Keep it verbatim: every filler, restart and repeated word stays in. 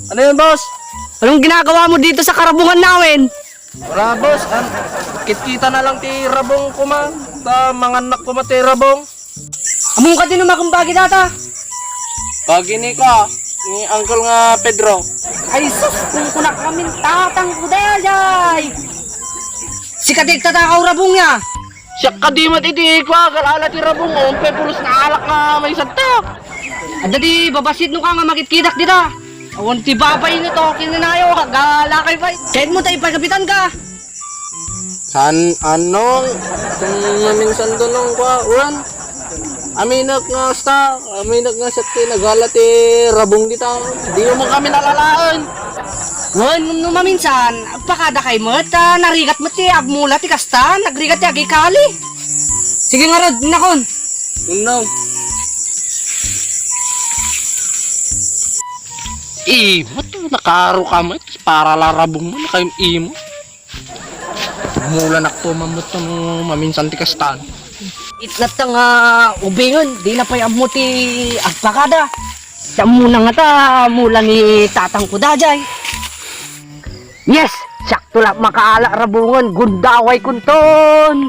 Ano yun, boss? Anong ginagawa mo dito sa karabungan namin? Wala, boss. An kitkita na lang ti rabong kuma. Ta manganak kuma ti rabong. Among ka din umakumbagi data. Pagi ni ko, ni Uncle nga Pedro. Ay sus, kung kunak kami tatang ko dayay. Sika di tatakaw rabong ya. Siya ka di mat iti ko, galala ti rabong, umpe pulos na alak nga may sadta. Adda di babasit no ka nga makitkidak dita. Awan ti babay no to, kinanayo, galakay bay. Kain mo tayo pagkapitan ka. San anong kung maminsan to nung kwa uwan? Aminak nga asta, aminak nga siya ti nagala ti rabong dita. Di mo kami nalalaen. Wen, no maminsan, agpakada kay met, ah, narigat met ti agmula ti kasta, nagrigat ti agikali. Sige nga rod, nakon. Unang. Imo to, nakaro ka met, para larabong mo, nakayim imo. Mula nakto mamut no maminsan ti kastan. Itnat nga ubingen, di na pay ammo ti agpakada. Siya muna nga ta, mula ni tatang ko dajay. Yes, sakto la makaala rabungan, gundaway kunton.